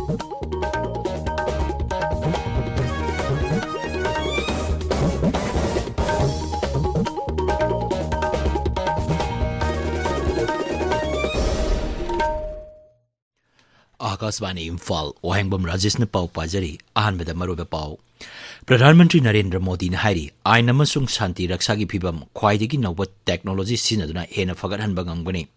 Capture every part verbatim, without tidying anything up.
ꯑꯥꯀꯥꯁꯕꯥꯅꯤ ꯏꯝꯐꯥꯜ, ꯋꯥꯍꯦꯡꯕꯝ ꯔꯥꯖꯦꯁꯅ ꯄꯥꯎ ꯄꯥꯖꯔꯤ꯫ ꯑꯍꯥꯟꯕꯗ ꯃꯔꯨꯑꯣꯏꯕ ꯄꯥꯎ꯫ ꯄ꯭ꯔꯙꯥꯟ ꯃꯟꯇ꯭ꯔꯤ ꯅꯔꯦꯟꯗ꯭ꯔ ꯃꯣꯗꯤꯅ ꯍꯥꯏꯔꯤ, ꯑꯥꯏꯟ ꯑꯃꯁꯨꯡ ꯁꯥꯟꯇꯤ ꯔꯛꯁꯥꯒꯤ ꯐꯤꯚꯝ ꯈ꯭ꯋꯥꯏꯗꯒꯤ ꯅꯧꯕ ꯇꯦꯛꯅꯣꯂꯣꯖꯤ ꯁꯤꯖꯤꯟꯅꯗꯨꯅ ꯍꯦꯟꯅ ꯐꯒꯠꯍꯟꯕ ꯉꯝꯒꯅꯤ꯫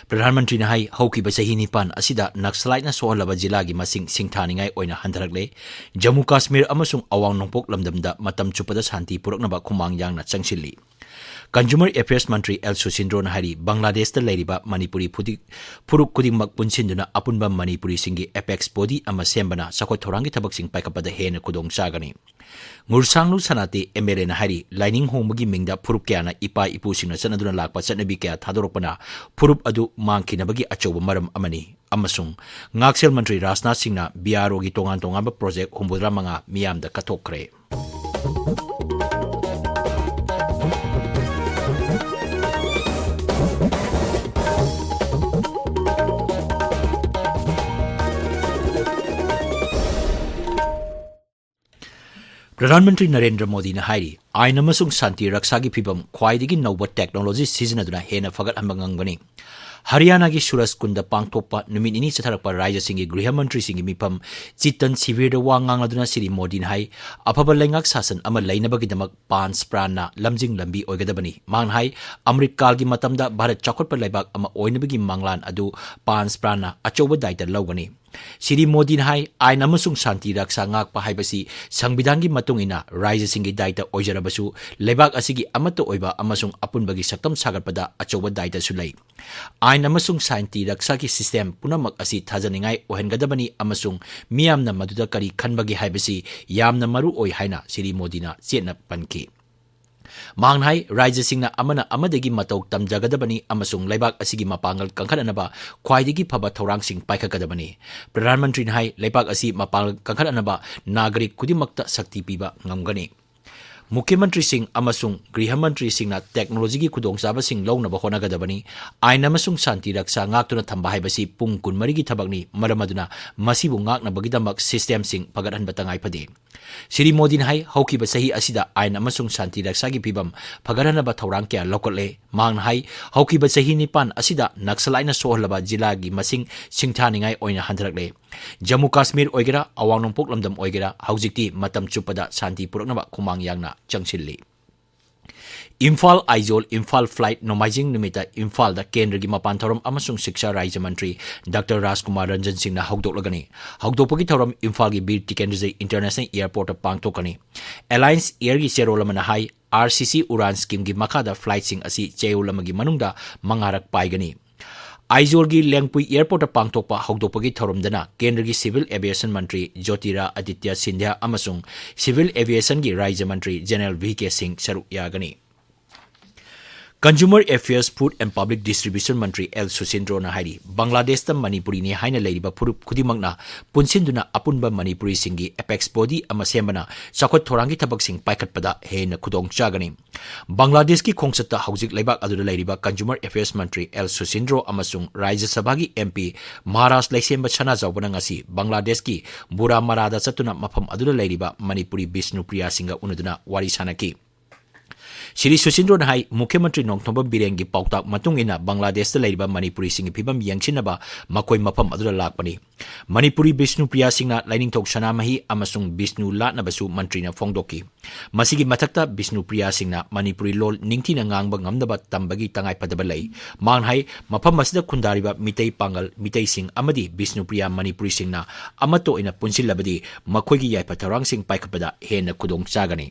ꯄ꯭ꯔꯙꯥꯟ ꯃꯟꯇ꯭ꯔꯤꯅ ꯍꯥꯏ, ꯍꯧꯈꯤꯕ ꯆꯍꯤ ꯅꯤꯄꯥꯟ ꯑꯁꯤꯗ ꯅꯛꯁꯂꯥꯏꯠꯅ ꯁꯣꯛꯍꯜꯂꯕ ꯖꯤꯂꯥꯒꯤ ꯃꯁꯤꯡ ꯁꯤꯡꯊꯥꯅꯤꯡꯉꯥꯏ ꯑꯣꯏꯅ ꯍꯟꯊꯔꯛꯂꯦ꯫ ꯖꯝꯃꯨ ꯀꯥꯁꯃꯤꯔ ꯑꯃꯁꯨꯡ ꯑꯋꯥꯡ ꯅꯣꯡꯄꯣꯛ ꯂꯝꯗꯝꯗ ꯃꯇꯝ ꯆꯨꯞꯄꯗ ꯁꯥꯟꯇꯤ ꯄꯨꯔꯛꯅꯕ ꯈꯨꯃꯥꯡ ꯌꯥꯡꯅ ꯆꯪꯁꯤꯜꯂꯤ꯫ ꯀꯟꯖꯨꯃꯔ ꯑꯦꯐꯤꯌꯔꯁ ꯃꯟꯇ꯭ꯔꯤ ꯑꯦꯜ ꯁꯨꯁꯤꯟꯗ꯭ꯔꯣꯅ ꯍꯥꯏꯔꯤ, ꯕꯪꯒ꯭ꯂꯥꯗꯦꯁꯇ ꯂꯩꯔꯤꯕ ꯃꯅꯤꯄꯨꯔꯤ ꯐꯨꯗꯤ-, ꯐꯨꯔꯨꯞ ꯈꯨꯗꯤꯡꯃꯛ ꯄꯨꯟꯁꯤꯟꯗꯨꯅ ꯑꯄꯨꯟꯕ ꯃꯅꯤꯄꯨꯔꯤꯁꯤꯡꯒꯤ ꯑꯦꯄꯦꯛꯁ ꯕꯣꯗꯤ ꯑꯃ ꯁꯦꯝꯕꯅ ꯆꯥꯎꯈꯠ ꯊꯧꯔꯥꯡꯒꯤ ꯊꯕꯛꯁꯤꯡ ꯄꯥꯏꯈꯠꯄꯗ ꯍꯦꯟꯅ ꯈꯨꯗꯣꯡ ꯆꯥꯒꯅꯤ꯫ ꯉꯨꯔꯁꯥꯡꯂꯨ ꯁꯅꯥꯇꯦ ꯑꯦꯝ ꯑꯦꯜ ꯑꯦꯅ ꯍꯥꯏꯔꯤ, ꯂꯥꯏꯅꯤꯡ ꯍꯣꯡꯕꯒꯤ ꯃꯤꯡꯗ ꯐꯨꯔꯨꯞ ꯀꯌꯥꯅ ꯏꯄꯥ ꯏꯄꯨꯁꯤꯡꯅ ꯆꯠꯅꯗꯨꯅ ꯂꯥꯛꯄ ꯆꯠꯅꯕꯤ ꯀꯌꯥ ꯊꯥꯗꯣꯔꯛꯄꯅ ꯐꯨꯔꯨꯞ ꯑꯗꯨ ꯃꯥꯡꯈꯤꯅꯕꯒꯤ ꯑꯆꯧꯕ ꯃꯔꯝ ꯑꯃꯅꯤ꯫ ꯑꯃꯁꯨꯡ ꯉꯥꯛꯁꯦꯜ ꯃꯟꯇ꯭ꯔꯤ ꯔꯥꯖꯅꯥꯊ ꯁꯤꯡꯅ ꯕꯤ ꯑꯥꯔ ꯑꯣꯒꯤ ꯇꯣꯉꯥꯟ ꯇꯣꯉꯥꯟꯕ ꯄ꯭ꯔꯣꯖꯦꯛ ꯍꯨꯝꯐꯨꯇꯔꯥ ꯃꯉꯥ ꯃꯤꯌꯥꯝꯗ ꯀꯠꯊꯣꯛꯈ꯭ꯔꯦ꯫ ꯄ꯭ꯔꯙꯥꯟ ꯃꯟꯇ꯭ꯔꯤ ꯅꯔꯦꯟꯗ꯭ꯔ ꯃꯣꯗꯤꯅ ꯍꯥꯏꯔꯤ, ꯑꯥꯏꯟ ꯑꯃꯁꯨꯡ ꯁꯥꯟꯇꯤ ꯔꯛꯁꯥꯒꯤ ꯐꯤꯚꯝ ꯈ꯭ꯋꯥꯏꯗꯒꯤ ꯅꯧꯕ ꯇꯦꯛꯅꯣꯂꯣꯖꯤ ꯁꯤꯖꯤꯟꯅꯗꯨꯅ ꯍꯦꯟꯅ ꯐꯒꯠꯍꯟꯕ ꯉꯝꯒꯅꯤ꯫ ꯍꯔꯤꯌꯥꯅꯥꯒꯤ ꯁꯨꯔꯖ ꯀꯨꯟꯗ ꯄꯥꯡꯊꯣꯛꯄ ꯅꯨꯃꯤꯠ ꯅꯤꯅꯤ ꯆꯠꯊꯔꯛꯄ ꯔꯥꯖ꯭ꯌꯁꯤꯡꯒꯤ ꯒ꯭ꯔꯤꯍ ꯃꯟꯇ꯭ꯔꯤꯁꯤꯡꯒꯤ ꯃꯤꯐꯝ ꯆꯤꯇꯟ ꯁꯤꯕꯤꯔꯗ ꯋꯥ ꯉꯥꯡꯂꯗꯨꯅ ꯁ꯭ꯔꯤ ꯃꯣꯗꯤꯅ ꯍꯥꯏ, ꯑꯐꯕ ꯂꯩꯉꯥꯛ ꯁꯥꯁꯟ ꯑꯃ ꯂꯩꯅꯕꯒꯤꯗꯃꯛ ꯄꯥꯟꯁ ꯄ꯭ꯔꯥꯟꯅ ꯂꯝꯖꯤꯡ ꯂꯝꯕꯤ ꯑꯣꯏꯒꯗꯕꯅꯤ꯫ ꯃꯍꯥꯛꯅ ꯍꯥꯏ, ꯑꯃ꯭ꯔꯤꯠ ꯀꯥꯜꯒꯤ ꯃꯇꯝꯗ ꯚꯥꯔꯠ ꯆꯥꯎꯈꯠꯄ ꯂꯩꯕꯥꯛ ꯑꯃ ꯑꯣꯏꯅꯕꯒꯤ ꯃꯪꯂꯥꯟ ꯑꯗꯨ ꯄꯥꯟꯁ ꯄ꯭ꯔꯥꯟꯅ ꯑꯆꯧꯕ ꯗꯥꯏꯇ ꯂꯧꯒꯅꯤ꯫ ꯁ꯭ꯔꯤ ꯃꯣꯗꯤꯅ ꯍꯥꯏ, ꯑꯥꯏꯟ ꯑꯃꯁꯨꯡ ꯁꯥꯟꯇꯤ ꯔꯛꯁꯥ ꯉꯥꯛꯄ ꯍꯥꯏꯕꯁꯤ ꯁꯪꯕꯤꯙꯥꯟꯒꯤ ꯃꯇꯨꯡ ꯏꯟꯅ ꯔꯥꯖ꯭ꯌꯁꯤꯡꯒꯤ ꯗꯥꯏꯇ ꯑꯣꯏꯖꯔꯕꯁꯨ, ꯂꯩꯕꯥꯛ ꯑꯁꯤꯒꯤ ꯑꯃꯠꯇ ꯑꯣꯏꯕ ꯑꯃꯁꯨꯡ ꯑꯄꯨꯟꯕꯒꯤ ꯁꯛꯇꯝ ꯁꯥꯒꯠꯄꯗ ꯑꯆꯧꯕ ꯗꯥꯏꯇꯁꯨ ꯂꯩ꯫ ꯑꯥꯏꯟ ꯑꯃꯁꯨꯡ ꯁꯥꯟꯇꯤ ꯔꯛꯁꯥꯒꯤ ꯁꯤꯁꯇꯦꯝ ꯄꯨꯝꯅꯃꯛ ꯑꯁꯤ ꯊꯥꯖꯅꯤꯡꯉꯥꯏ ꯑꯣꯏꯍꯟꯒꯗꯕꯅꯤ ꯑꯃꯁꯨꯡ ꯃꯤꯌꯥꯝꯅ ꯃꯗꯨꯗ ꯀꯔꯤ ꯈꯟꯕꯒꯦ ꯍꯥꯏꯕꯁꯤ ꯌꯥꯝꯅ ꯃꯔꯨ ꯑꯣꯏ ꯍꯥꯏꯅ ꯁ꯭ꯔꯤ ꯃꯣꯗꯤꯅ ꯆꯦꯠꯅ ꯄꯟꯈꯤ꯫ ꯃꯍꯥꯛꯅ ꯍꯥꯏ, ꯔꯥꯖ꯭ꯌꯁꯤꯡꯅ ꯑꯃꯅ ꯑꯃꯗꯒꯤ ꯃꯇꯧ ꯇꯝꯖꯒꯗꯕꯅꯤ ꯑꯃꯁꯨꯡ ꯂꯩꯕꯥꯛ ꯑꯁꯤꯒꯤ ꯃꯄꯥꯡꯒꯜ ꯀꯟꯈꯠꯅꯅꯕ ꯈ꯭ꯋꯥꯏꯗꯒꯤ ꯐꯕ ꯊꯧꯔꯥꯡꯁꯤꯡ ꯄꯥꯏꯈꯠꯀꯗꯕꯅꯤ꯫ ꯄ꯭ꯔꯙꯥꯟ ꯃꯟꯇ꯭ꯔꯤꯅ ꯍꯥꯏ, ꯂꯩꯕꯥꯛ ꯑꯁꯤ ꯃꯄꯥꯡꯒꯜ ꯀꯟꯈꯠꯅꯅꯕ ꯅꯥꯒꯔꯤꯛ ꯈꯨꯗꯤꯡꯃꯛꯇ ꯁꯛꯇꯤ ꯄꯤꯕ ꯉꯝꯒꯅꯤ꯫ ꯃꯨꯈ꯭ꯌ ꯃꯟꯇ꯭ꯔꯤꯁꯤꯡ ꯑꯃꯁꯨꯡ ꯒ꯭ꯔꯤꯍ ꯃꯟꯇ꯭ꯔꯤꯁꯤꯡꯅ ꯇꯦꯛꯅꯣꯂꯣꯖꯤꯒꯤ ꯈꯨꯗꯣꯡꯆꯥꯕꯁꯤꯡ ꯂꯧꯅꯕ ꯍꯣꯠꯅꯒꯗꯕꯅꯤ꯫ ꯑꯥꯏꯟ ꯑꯃꯁꯨꯡ ꯁꯥꯟꯇꯤ ꯔꯛꯁꯥ ꯉꯥꯛꯇꯨꯅ ꯊꯝꯕ ꯍꯥꯏꯕꯁꯤ ꯄꯨꯡ ꯀꯨꯟꯃꯔꯤꯒꯤ ꯊꯕꯛꯅꯤ, ꯃꯔꯝ ꯑꯗꯨꯅ ꯃꯁꯤꯕꯨ ꯉꯥꯛꯅꯕꯒꯤꯗꯃꯛ ꯁꯤꯁꯇꯦꯝꯁꯤꯡ ꯐꯒꯠꯍꯟꯕ ꯇꯉꯥꯏ ꯐꯗꯦ꯫ ꯁ꯭ꯔꯤ ꯃꯣꯗꯤꯅ ꯍꯥꯏ, ꯍꯧꯈꯤꯕ ꯆꯍꯤ ꯑꯁꯤꯗ ꯑꯥꯏꯟ ꯑꯃꯁꯨꯡ ꯁꯥꯟꯇꯤ ꯔꯛꯁꯥꯒꯤ ꯐꯤꯕꯝ ꯐꯒꯠꯍꯟꯅꯕ ꯊꯧꯔꯥꯡ ꯀꯌꯥ ꯂꯧꯈꯠꯂꯦ꯫ ꯃꯍꯥꯛꯅ ꯍꯥꯏ, ꯍꯧꯈꯤꯕ ꯆꯍꯤ ꯅꯤꯄꯥꯟ ꯑꯁꯤꯗ ꯅꯛꯁꯂꯥꯏꯠꯅ ꯁꯣꯛꯍꯜꯂꯕ ꯖꯤꯂꯥꯒꯤ ꯃꯁꯤꯡ ꯁꯤꯡꯊꯥꯅꯤꯡꯉꯥꯏ ꯑꯣꯏꯅ ꯍꯟꯊꯔꯛꯂꯦ꯫ ꯖꯝꯃꯨ ꯀꯥꯁꯃꯤꯔ ꯑꯣꯏꯒꯦꯔꯥ, ꯑꯋꯥꯡ ꯅꯣꯡꯄꯣꯛ ꯂꯝꯗꯝ ꯑꯣꯏꯒꯦꯔꯥ, ꯍꯧꯖꯤꯛꯇꯤ ꯃꯇꯝ ꯆꯨꯞꯄꯗ ꯁꯥꯟꯇꯤ ꯄꯨꯔꯛꯅꯕ ꯈꯨꯃꯥꯡ ꯌꯥꯡꯅ ꯆꯪꯁꯤꯜꯂꯤ꯫ ꯏꯝꯐꯥꯜ ꯑꯥꯏꯖꯣꯜ ꯏꯝꯐꯥꯜ flight ꯅꯣꯡꯃꯥꯏꯖꯤꯡ ꯅꯨꯃꯤꯠꯇ ꯏꯝꯐꯥꯜꯗ ꯀꯦꯟꯗ꯭ꯔꯒꯤ ꯃꯄꯥꯟ ꯊꯧꯔꯝ ꯑꯃꯁꯨꯡ ꯁꯤꯛꯁꯥ ꯔꯥꯖ꯭ꯌ ꯃꯟꯇ꯭ꯔꯤ ꯗꯥꯛꯇꯔ ꯔꯥꯖꯀꯨꯃꯥꯔ ꯔꯟꯖꯟ ꯁꯤꯡꯅ ꯍꯧꯗꯣꯛꯂꯒꯅꯤ꯫ ꯍꯧꯗꯣꯛꯄꯒꯤ ꯊꯧꯔꯝ ꯏꯝꯐꯥꯜꯒꯤ ꯕꯤꯔ ꯇꯤꯀꯦꯟꯗ꯭ꯔꯖꯩ ꯏꯟꯇꯔꯅꯦꯁꯅꯦꯜ ꯑꯦꯌꯔꯄꯣꯔꯠꯇ ꯄꯥꯡꯊꯣꯛꯀꯅꯤ꯫ ꯑꯦꯂꯥꯌꯟꯁ ꯑꯦꯌꯔꯒꯤ ꯆꯦꯔꯣꯜ ꯑꯃꯅ ꯍꯥꯏ, ꯑꯥꯔ ꯁꯤ ꯁꯤ ꯎꯔꯥꯟ ꯁ꯭ꯀꯤꯝꯒꯤ ꯃꯈꯥꯗ flightꯁꯤꯡ ꯑꯁꯤ ꯆꯌꯣꯜ ꯑꯃꯒꯤ ꯃꯅꯨꯡꯗ ꯃꯉꯥꯔꯛ ꯄꯥꯏꯒꯅꯤ꯫ ꯑꯥꯏꯖꯣꯜꯒꯤ ꯂꯦꯡꯄꯨꯏ ꯑꯦꯌꯔꯄꯣꯔꯠꯇ ꯄꯥꯡꯊꯣꯛꯄ ꯍꯧꯗꯣꯛꯄꯒꯤ ꯊꯧꯔꯝꯗꯅ ꯀꯦꯟꯗ꯭ꯔꯒꯤ ꯁꯤꯚꯤꯜ ꯑꯦꯚꯤꯌꯦꯁꯟ ꯃꯟꯇ꯭ꯔꯤ ꯖꯣꯇꯤꯔꯥ ꯑꯥꯗꯤꯇ꯭ꯌ ꯁꯤꯟꯙ꯭ꯌꯥ ꯑꯃꯁꯨꯡ ꯁꯤꯚꯤꯜ ꯑꯦꯚꯤꯌꯦꯁꯟꯒꯤ ꯔꯥꯖ꯭ꯌ ꯃꯟꯇ꯭ꯔꯤ ꯖꯦꯅꯦꯔꯦꯜ ꯚꯤ ꯀꯦ ꯁꯤꯡ ꯁꯔꯨꯛ ꯌꯥꯒꯅꯤ꯫ Consumer Affairs, Food and Public Distribution Mantri L ꯁꯨꯁꯤꯟꯗ꯭ꯔꯣꯅ ꯍꯥꯏꯔꯤ, ꯕꯪꯒ꯭ꯂꯥꯗꯦꯁꯇ ꯃꯅꯤꯄꯨꯔꯤꯅꯤ ꯍꯥꯏꯅ ꯂꯩꯔꯤꯕ ꯐꯨꯔꯨꯞ ꯈꯨꯗꯤꯡꯃꯛꯅ ꯄꯨꯟꯁꯤꯟꯗꯨꯅ ꯑꯄꯨꯟꯕ ꯃꯅꯤꯄꯨꯔꯤꯁꯤꯡꯒꯤ apex body ꯑꯃ ꯁꯦꯝꯕꯅ ꯆꯥꯎꯈꯠ ꯊꯧꯔꯥꯡꯒꯤ ꯊꯕꯛꯁꯤꯡ ꯄꯥꯏꯈꯠꯄꯗ ꯍꯦꯟꯅ ꯈꯨꯗꯣꯡ ꯆꯥꯒꯅꯤ꯫ ꯕꯪꯒ꯭ꯂꯥꯗꯦꯁꯀꯤ ꯈꯣꯡꯆꯠꯇ ꯍꯧꯖꯤꯛ ꯂꯩꯕꯥꯛ ꯑꯗꯨꯗ ꯂꯩꯔꯤꯕ Consumer Affairs ꯃꯟꯇ꯭ꯔꯤ ꯑꯦꯜ ꯁꯨꯁꯤꯟꯗ꯭ꯔꯣ ꯑꯃꯁꯨꯡ ꯔꯥꯖ꯭ꯌ ꯁꯚꯥꯒꯤ ꯑꯦꯝ ꯄꯤ ꯃꯍꯥꯔꯥꯖ ꯂꯩꯁꯦꯝꯕ ꯁꯅꯥꯖꯥꯎꯕꯅ ꯉꯁꯤ ꯕꯪꯒ꯭ꯂꯥꯗꯦꯁꯀꯤ ꯕꯨꯔꯥꯃꯥꯔꯥꯗ ꯆꯠꯇꯨꯅ ꯃꯐꯝ ꯑꯗꯨꯗ ꯂꯩꯔꯤꯕ ꯃꯅꯤꯄꯨꯔꯤ ꯕꯤꯁꯅꯨꯄ꯭ꯔꯤꯌꯥꯁꯤꯡꯒ ꯎꯅꯗꯨꯅ ꯋꯥꯔꯤ ꯁꯥꯅꯈꯤ꯫ ꯁ꯭ꯔꯤ ꯁꯨꯁꯤꯟꯗ꯭ꯔꯣꯅ ꯍꯥꯏ, ꯃꯨꯈ꯭ꯌ ꯃꯟꯇ꯭ꯔꯤ ꯅꯣꯡꯊꯣꯝꯕꯝ ꯕꯤꯔꯦꯟꯒꯤ ꯄꯥꯎꯇꯥꯛ ꯃꯇꯨꯡ ꯏꯟꯅ ꯕꯪꯒ꯭ꯂꯥꯗꯦꯁꯇ ꯂꯩꯔꯤꯕ ꯃꯅꯤꯄꯨꯔꯤꯁꯤꯡꯒꯤ ꯐꯤꯕꯝ ꯌꯦꯡꯁꯤꯟꯅꯕ ꯃꯈꯣꯏ ꯃꯐꯝ ꯑꯗꯨꯗ ꯂꯥꯛꯄꯅꯤ꯫ ꯃꯅꯤꯄꯨꯔꯤ ꯕꯤꯁꯅꯨꯄ꯭ꯔꯤꯌꯥꯁꯤꯡꯅ ꯂꯥꯏꯅꯤꯡꯊꯧ ꯁꯅꯥꯃꯍꯤ ꯑꯃꯁꯨꯡ ꯕꯤꯁꯅꯨ ꯂꯥꯠꯅꯕꯁꯨ ꯃꯟꯇ꯭ꯔꯤꯅ ꯐꯣꯡꯗꯣꯛꯈꯤ꯫ ꯃꯁꯤꯒꯤ ꯃꯊꯛꯇ ꯕꯤꯁꯅꯨꯄ꯭ꯔꯤꯌꯥꯁꯤꯡꯅ ꯃꯅꯤꯄꯨꯔꯤ ꯂꯣꯜ ꯅꯤꯡꯊꯤꯅ ꯉꯥꯡꯕ ꯉꯝꯅꯕ ꯇꯝꯕꯒꯤ ꯇꯉꯥꯏꯐꯗꯕ ꯂꯩ꯫ ꯃꯍꯥꯛꯅ ꯍꯥꯏ, ꯃꯐꯝ ꯑꯁꯤꯗ ꯈꯨꯟꯗꯥꯔꯤꯕ ꯃꯤꯇꯩ ꯄꯥꯉꯜ, ꯃꯤꯇꯩꯁꯤꯡ ꯑꯃꯗꯤ ꯕꯤꯁꯅꯨꯄ꯭ꯔꯤꯌꯥ ꯃꯅꯤꯄꯨꯔꯤꯁꯤꯡꯅ ꯑꯃꯠꯇ ꯑꯣꯏꯅ ꯄꯨꯟꯁꯤꯜꯂꯕꯗꯤ ꯃꯈꯣꯏꯒꯤ ꯌꯥꯏꯐ ꯊꯧꯔꯥꯡꯁꯤꯡ ꯄꯥꯏꯈꯠꯄꯗ ꯍꯦꯟꯅ ꯈꯨꯗꯣꯡ ꯆꯥꯒꯅꯤ꯫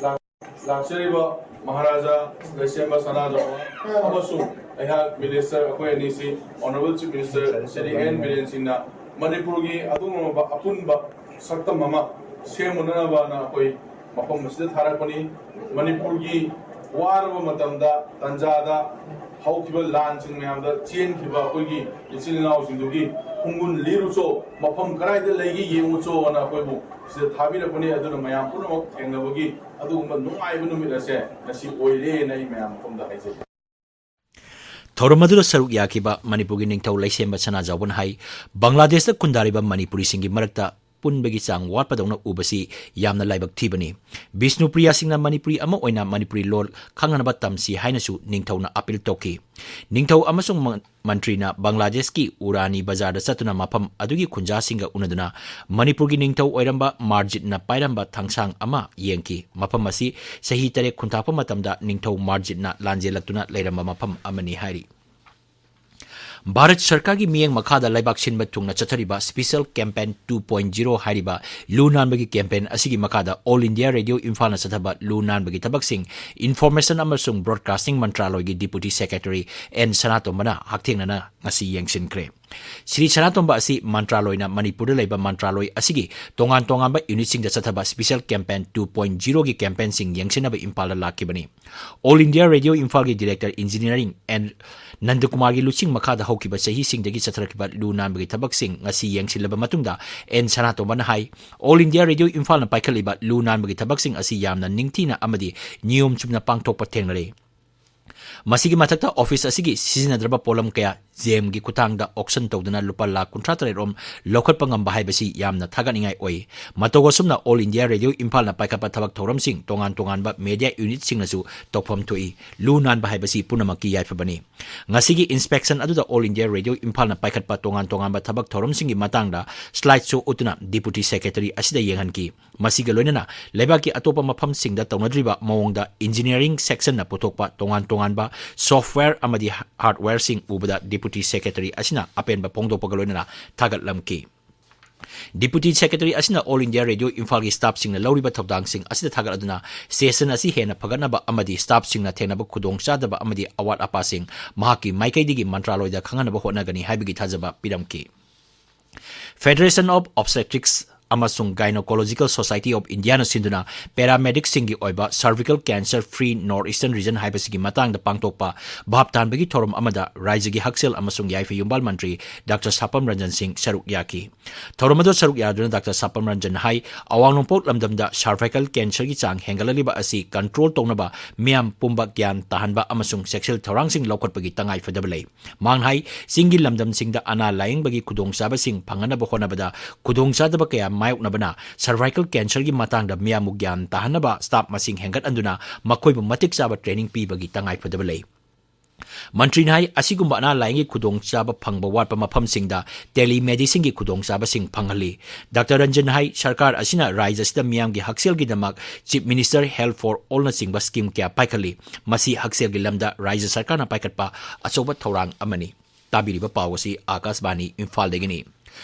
ꯂꯥꯛ-, ꯂꯥꯛꯆꯔꯤꯕ ꯃꯍꯥꯔꯥꯖꯥ ꯂꯩꯁꯦꯝꯕ ꯁꯅꯥꯖꯥꯎꯕ ꯑꯃꯁꯨꯡ ꯑꯩꯍꯥꯛ ꯃꯤꯅꯤꯁꯇꯔ, ꯑꯩꯈꯣꯏ ꯑꯅꯤꯁꯤ honourable chief minister Shri N Biren ꯁꯤꯡꯅ ꯃꯅꯤꯄꯨꯔꯒꯤ ꯑꯗꯨꯒꯨꯝꯂꯕ ꯑꯄꯨꯟꯕ ꯁꯛꯇꯝ ꯑꯃ ꯁꯦꯝꯅꯅꯕꯅ ꯑꯩꯈꯣꯏ ꯃꯐꯝ ꯑꯁꯤꯗ ꯊꯥꯔꯛꯄꯅꯤ꯫ ꯃꯅꯤꯄꯨꯔꯒꯤ ꯋꯥꯔꯕ ꯃꯇꯝꯗ, ꯇꯟꯖꯥꯗ, ꯍꯧꯈꯤꯕ ꯂꯥꯟꯁꯤꯡ ꯃꯌꯥꯝꯗ ꯆꯦꯟꯈꯤꯕ ꯑꯩꯈꯣꯏꯒꯤ ꯏꯆꯤꯜ ꯏꯅꯥꯎꯁꯤꯡꯗꯨꯒꯤ ꯈꯣꯡꯒꯨꯟ ꯂꯤꯔꯨꯆꯣ, ꯃꯐꯝ ꯀꯗꯥꯏꯗ ꯂꯩꯒꯦ ꯌꯦꯡꯉꯨꯆꯣꯅ ꯑꯩꯈꯣꯏꯕꯨ ꯁꯤꯗ ꯊꯥꯕꯤꯔꯛꯄꯅꯤ꯫ ꯑꯗꯨꯅ ꯃꯌꯥꯝ ꯄꯨꯝꯅꯃꯛ ꯊꯦꯡꯅꯕꯒꯤ ꯑꯗꯨꯒꯨꯝꯕ ꯅꯨꯡꯉꯥꯏꯕ ꯅꯨꯃꯤꯠ ꯑꯁꯦ ꯉꯁꯤ ꯑꯣꯏꯔꯦꯅ ꯑꯩ ꯃꯌꯥꯝ ꯃꯐꯝꯗ ꯍꯥꯏꯖꯒꯦ꯫ ꯊꯧꯔꯝ ꯑꯗꯨꯗ ꯁꯔꯨꯛ ꯌꯥꯈꯤꯕ ꯃꯅꯤꯄꯨꯔꯒꯤ ꯅꯤꯡꯊꯧ ꯂꯩꯁꯦꯝꯕ ꯁꯅꯥꯖꯥꯎꯕꯅ ꯍꯥꯏ, ꯕꯪꯒ꯭ꯂꯥꯗꯦꯁꯇ ꯈꯨꯟꯗꯥꯔꯤꯕ ꯃꯅꯤꯄꯨꯔꯤꯁꯤꯡꯒꯤ ꯃꯔꯛꯇ ꯄꯨꯟꯕꯒꯤ ꯆꯥꯡ ꯋꯥꯠꯄꯗꯧꯅ ꯎꯕꯁꯤ ꯌꯥꯝꯅ ꯂꯥꯏꯕꯛ ꯊꯤꯕꯅꯤ꯫ ꯕꯤꯁꯅꯨꯄ꯭ꯔꯤꯌꯥꯁꯤꯡꯅ ꯃꯅꯤꯄꯨꯔꯤ ꯑꯃ ꯑꯣꯏꯅ ꯃꯅꯤꯄꯨꯔꯤ ꯂꯣꯜ ꯈꯪꯅꯅꯕ ꯇꯝꯁꯤ ꯍꯥꯏꯅꯁꯨ ꯅꯤꯡꯊꯧꯅ ꯑꯄꯤꯜ ꯇꯧꯈꯤ꯫ ꯅꯤꯡꯊꯧ ꯑꯃꯁꯨꯡ ꯃ-, ꯃꯟꯇ꯭ꯔꯤꯅ ꯕꯪꯒ꯭ꯂꯥꯗꯦꯁꯀꯤ ꯎꯔꯥꯅꯤ ꯕꯖꯥꯔꯗ ꯆꯠꯇꯨꯅ ꯃꯐꯝ ꯑꯗꯨꯒꯤ ꯈꯨꯟꯖꯥꯁꯤꯡꯒ ꯎꯅꯗꯨꯅ ꯃꯅꯤꯄꯨꯔꯒꯤ ꯅꯤꯡꯊꯧ ꯑꯣꯏꯔꯝꯕ ꯃꯥꯔꯖꯤꯠꯅ ꯄꯥꯏꯔꯝꯕ ꯊꯥꯡꯁꯥꯡ ꯑꯃ ꯌꯦꯡꯈꯤ꯫ ꯃꯐꯝ ꯑꯁꯤ ꯆꯍꯤ ꯇꯔꯦꯠ ꯈꯨꯟꯇꯥꯛꯄ ꯃꯇꯝꯗ ꯅꯤꯡꯊꯧ ꯃꯥꯔꯖꯤꯠꯅ ꯂꯥꯟꯖꯦꯜꯂꯛꯇꯨꯅ ꯂꯩꯔꯝꯕ ꯃꯐꯝ ꯑꯃꯅꯤ ꯍꯥꯏꯔꯤ꯫ ꯚꯥꯔꯠ ꯁꯔꯀꯥꯔꯒꯤ ꯃꯤꯠꯌꯦꯡ ꯃꯈꯥꯗ ꯂꯩꯕꯥꯛ ꯁꯤꯟꯕ ꯊꯨꯡꯅ ꯆꯠꯊꯔꯤꯕ Special Campaign two point zero ꯍꯥꯏꯔꯤꯕ ꯂꯨ ꯅꯥꯟꯕꯒꯤ campaign ꯑꯁꯤꯒꯤ ꯃꯈꯥꯗ All India Radio ꯏꯝꯐꯥꯜꯅ ꯆꯠꯊꯕ ꯂꯨ ꯅꯥꯟꯕꯒꯤ ꯊꯕꯛꯁꯤꯡ Information ꯑꯃꯁꯨꯡ Broadcasting ꯃꯟꯇ꯭ꯔꯥꯂꯣꯏꯒꯤ Deputy Secretary ꯑꯦꯟ ꯁꯅꯥꯇꯣꯝꯕꯅ ꯍꯛꯊꯦꯡꯅꯅ ꯉꯁꯤ ꯌꯦꯡꯁꯤꯟꯈ꯭ꯔꯦ꯫ ꯁ꯭ꯔꯤ ꯁꯅꯥꯇꯣꯝꯕ ꯑꯁꯤ ꯃꯟꯇ꯭ꯔꯥꯂꯣꯏꯅ ꯃꯅꯤꯄꯨꯔꯗ ꯂꯩꯕ ꯃꯟꯇ꯭ꯔꯥꯂꯣꯏ ꯑꯁꯤꯒꯤ ꯇꯣꯉꯥꯟ ꯇꯣꯉꯥꯟꯕ unitꯁꯤꯡꯗ ꯆꯠꯊꯕ Special Campaign two point zeroꯒꯤ campaignꯁꯤꯡ ꯌꯦꯡꯁꯤꯟꯅꯕ ꯏꯝꯐꯥꯜꯗ ꯂꯥꯛꯈꯤꯕꯅꯤ꯫ All India Radio ꯏꯝꯐꯥꯜꯒꯤ Director Engineering ꯑꯦꯟ ꯅꯟꯗꯀꯨꯃꯥꯔꯒꯤ ꯂꯨꯆꯤꯡ ꯃꯈꯥꯗ ꯍꯧꯈꯤꯕ ꯆꯍꯤꯁꯤꯡꯗꯒꯤ ꯆꯠꯊꯔꯛꯈꯤꯕ ꯂꯨ ꯅꯥꯟꯕꯒꯤ ꯊꯕꯛꯁꯤꯡ ꯉꯁꯤ ꯌꯦꯡꯁꯤꯜꯂꯕ ꯃꯇꯨꯡꯗ ꯑꯦꯟ ꯁꯅꯥꯇꯣꯝꯕꯅ ꯍꯥꯏ, All India Radio ꯏꯝꯐꯥꯜꯅ ꯄꯥꯏꯈꯠꯂꯤꯕ ꯂꯨ ꯅꯥꯟꯕꯒꯤ ꯊꯕꯛꯁꯤꯡ ꯑꯁꯤ ꯌꯥꯝꯅ ꯅꯤꯡꯊꯤꯅ ꯑꯃꯗꯤ ꯅꯤꯌꯣꯝ ꯆꯨꯝꯅ ꯄꯥꯡꯊꯣꯛꯄ ꯊꯦꯡꯅꯔꯦ꯫ ꯃꯁꯤꯒꯤ ꯃꯊꯛꯇ office ꯑꯁꯤꯒꯤ ꯁꯤꯖꯤꯟꯅꯗ꯭ꯔꯕ ꯄꯣꯠꯂꯝ ꯀꯌꯥ ꯖꯦꯝꯒꯤ ꯈꯨꯠꯊꯥꯡꯗ auction ꯇꯧꯗꯨꯅ ꯂꯨꯄꯥ ꯂꯥꯈ ꯀꯨꯟꯊ꯭ꯔꯥ ꯇꯔꯦꯠ ꯔꯣꯝ ꯂꯧꯈꯠꯄ ꯉꯝꯕ ꯍꯥꯏꯕꯁꯤ ꯌꯥꯝꯅ ꯊꯥꯒꯠꯅꯤꯡꯉꯥꯏ ꯑꯣꯏ꯫ ꯃꯇꯧ ꯑꯁꯨꯝꯅ All India Radio ꯏꯝꯐꯥꯜꯅ ꯄꯥꯏꯈꯠꯄ ꯊꯕꯛ ꯊꯧꯔꯝꯁꯤꯡ ꯇꯣꯉꯥꯟ ꯇꯣꯉꯥꯟꯕ media unitꯁꯤꯡꯅꯁꯨ ꯇꯧꯐꯝ ꯊꯣꯛꯏ꯫ ꯂꯨ ꯅꯥꯟꯕ ꯍꯥꯏꯕꯁꯤ ꯄꯨꯝꯅꯃꯛꯀꯤ ꯌꯥꯏꯐꯕꯅꯤ꯫ ꯉꯁꯤꯒꯤ inspection ꯑꯗꯨꯗ All India Radio ꯏꯝꯐꯥꯜꯅ ꯄꯥꯏꯈꯠꯄ ꯇꯣꯉꯥꯟ ꯇꯣꯉꯥꯟꯕ ꯊꯕꯛ ꯊꯧꯔꯝꯁꯤꯡꯒꯤ ꯃꯇꯥꯡꯗ slide show ꯎꯠꯇꯨꯅ Deputy Secretary ꯑꯁꯤꯗ ꯌꯦꯡꯍꯟꯈꯤ꯫ ꯃꯁꯤꯒ ꯂꯣꯏꯅꯅ ꯂꯩꯕꯥꯛꯀꯤ ꯑꯇꯣꯞꯄ ꯃꯐꯝꯁꯤꯡꯗ ꯇꯧꯅꯗ꯭ꯔꯤꯕ ꯃꯑꯣꯡꯗ engineering sectionꯅ ꯄꯨꯊꯣꯛꯄ ꯇꯣꯉꯥꯟ ꯇꯣꯉꯥꯟꯕ software ꯑꯃꯗꯤ hardwareꯁꯤꯡ ꯎꯕꯗ Deputy Secretary ꯑꯁꯤꯅ ꯑꯄꯦꯟꯕ ꯐꯣꯡꯗꯣꯛꯄꯒ ꯂꯣꯏꯅꯅ ꯊꯥꯒꯠꯂꯝꯈꯤ꯫ Deputy Secretary ꯑꯁꯤꯅ All India Radio ꯏꯝꯐꯥꯜꯒꯤ staffꯁꯤꯡꯅ ꯂꯧꯔꯤꯕ ꯊꯧꯗꯥꯡꯁꯤꯡ ꯑꯁꯤꯗ ꯊꯥꯒꯠꯂꯗꯨꯅ station ꯑꯁꯤ ꯍꯦꯟꯅ ꯐꯒꯠꯅꯕ ꯑꯃꯗꯤ staffꯁꯤꯡꯅ ꯊꯦꯡꯅꯕ ꯈꯨꯗꯣꯡꯆꯥꯗꯕ ꯑꯃꯗꯤ ꯑꯋꯥꯠ ꯑꯄꯥꯁꯤꯡ ꯃꯍꯥꯛꯀꯤ ꯃꯥꯏꯀꯩꯗꯒꯤ ꯃꯟꯇ꯭ꯔꯥꯂꯣꯏꯗ ꯈꯪꯍꯟꯅꯕ ꯍꯣꯠꯅꯒꯅꯤ ꯍꯥꯏꯕꯒꯤ ꯊꯥꯖꯕ ꯄꯤꯔꯝꯈꯤ꯫ Federation of Obstetrics ꯑꯃꯁꯨꯡ Gynecological Society of Indiaꯅ ꯁꯤꯟꯗꯨꯅ paramedicꯁꯤꯡꯒꯤ ꯑꯣꯏꯕ Cervical Cancer Free North Eastern Region ꯍꯥꯏꯕꯁꯤꯒꯤ ꯃꯇꯥꯡꯗ ꯄꯥꯡꯊꯣꯛꯄ ꯚꯥꯞ ꯇꯥꯍꯟꯕꯒꯤ ꯊꯧꯔꯝ ꯑꯃꯗ ꯔꯥꯖ꯭ꯌꯒꯤ ꯍꯛꯁꯦꯜ ꯑꯃꯁꯨꯡ ꯌꯥꯏꯐ ꯌꯨꯝꯕꯥꯜ ꯃꯟꯇ꯭ꯔꯤ ꯗꯥꯛꯇꯔ ꯁꯥꯄꯝ ꯔꯟꯖꯟ ꯁꯤꯡ ꯁꯔꯨꯛ ꯌꯥꯈꯤ꯫ ꯊꯧꯔꯝ ꯑꯗꯨ ꯁꯔꯨꯛ ꯌꯥꯗꯨꯅ ꯗꯥꯛꯇꯔ ꯁꯥꯄꯝ ꯔꯟꯖꯟ ꯍꯥꯏ, ꯑꯋꯥꯡ ꯅꯣꯡꯄꯣꯛ ꯂꯝꯗꯝꯗ cervical cancerꯒꯤ ꯆꯥꯡ ꯍꯦꯟꯒꯠꯂꯛꯂꯤꯕ ꯑꯁꯤ control ꯇꯧꯅꯕ ꯃꯤꯌꯥꯝ ꯄꯨꯝꯕ ꯒ꯭ꯌꯥꯟ ꯇꯥꯍꯟꯕ ꯑꯃꯁꯨꯡ ꯆꯦꯛꯁꯤꯜ ꯊꯧꯔꯥꯡꯁꯤꯡ ꯂꯧꯈꯠꯄꯒꯤ ꯇꯉꯥꯏ ꯐꯗꯕ ꯂꯩ꯫ ꯃꯍꯥꯛꯅ ꯍꯥꯏ, ꯆꯤꯡꯒꯤ ꯂꯝꯗꯝꯁꯤꯡꯗ ꯑꯅꯥ ꯂꯥꯌꯦꯡꯕꯒꯤ ꯈꯨꯗꯣꯡꯆꯥꯕꯁꯤꯡ ꯐꯪꯍꯟꯅꯕ ꯍꯣꯠꯅꯕꯗ ꯈꯨꯗꯣꯡꯆꯥꯗꯕ ꯀꯌꯥ ꯃꯥꯌꯣꯛꯅꯕꯅ cervical cancerꯒꯤ ꯃꯇꯥꯡꯗ ꯃꯤꯌꯥꯝꯕꯨ ꯒ꯭ꯌꯥꯟ ꯇꯥꯍꯟꯅꯕ staff ꯃꯁꯤꯡ ꯍꯦꯟꯒꯠꯍꯟꯗꯨꯅ ꯃꯈꯣꯏꯕꯨ ꯃꯇꯤꯛ ꯆꯥꯕ training ꯄꯤꯕꯒꯤ ꯇꯉꯥꯏ ꯐꯗꯕ ꯂꯩ꯫ ꯃꯟꯇ꯭ꯔꯤꯅ ꯍꯥꯏ, ꯑꯁꯤꯒꯨꯝꯕ ꯑꯅꯥ ꯂꯥꯌꯦꯡꯒꯤ ꯈꯨꯗꯣꯡꯆꯥꯕ ꯐꯪꯕ ꯋꯥꯠꯄ ꯃꯐꯝꯁꯤꯡꯗ telemedicineꯒꯤ ꯈꯨꯗꯣꯡꯆꯥꯕꯁꯤꯡ ꯐꯪꯍꯜꯂꯤ꯫ ꯗꯥꯛꯇꯔ ꯔꯟꯖꯟ ꯍꯥꯏ, ꯁꯔꯀꯥꯔ ꯑꯁꯤꯅ ꯔꯥꯖ꯭ꯌ ꯑꯁꯤꯗ ꯃꯤꯌꯥꯝꯒꯤ ꯍꯛꯁꯦꯜꯒꯤꯗꯃꯛ Chief Minister Health for Allꯅꯆꯤꯡꯕ scheme ꯀꯌꯥ ꯄꯥꯏꯈꯠꯂꯤ꯫ ꯃꯁꯤ ꯍꯛꯁꯦꯜꯒꯤ ꯂꯝꯗ ꯔꯥꯖ꯭ꯌ ꯁꯔꯀꯥꯔꯅ ꯄꯥꯏꯈꯠꯄ ꯑꯆꯧꯕ ꯊꯧꯔꯥꯡ ꯑꯃꯅꯤ꯫ ꯇꯥꯕꯤꯔꯤꯕ ꯄꯥꯎ ꯑꯁꯤ ꯑꯥꯀꯥꯁꯕꯥꯅꯤ ꯏꯝꯐꯥꯜꯗꯒꯤꯅꯤ꯫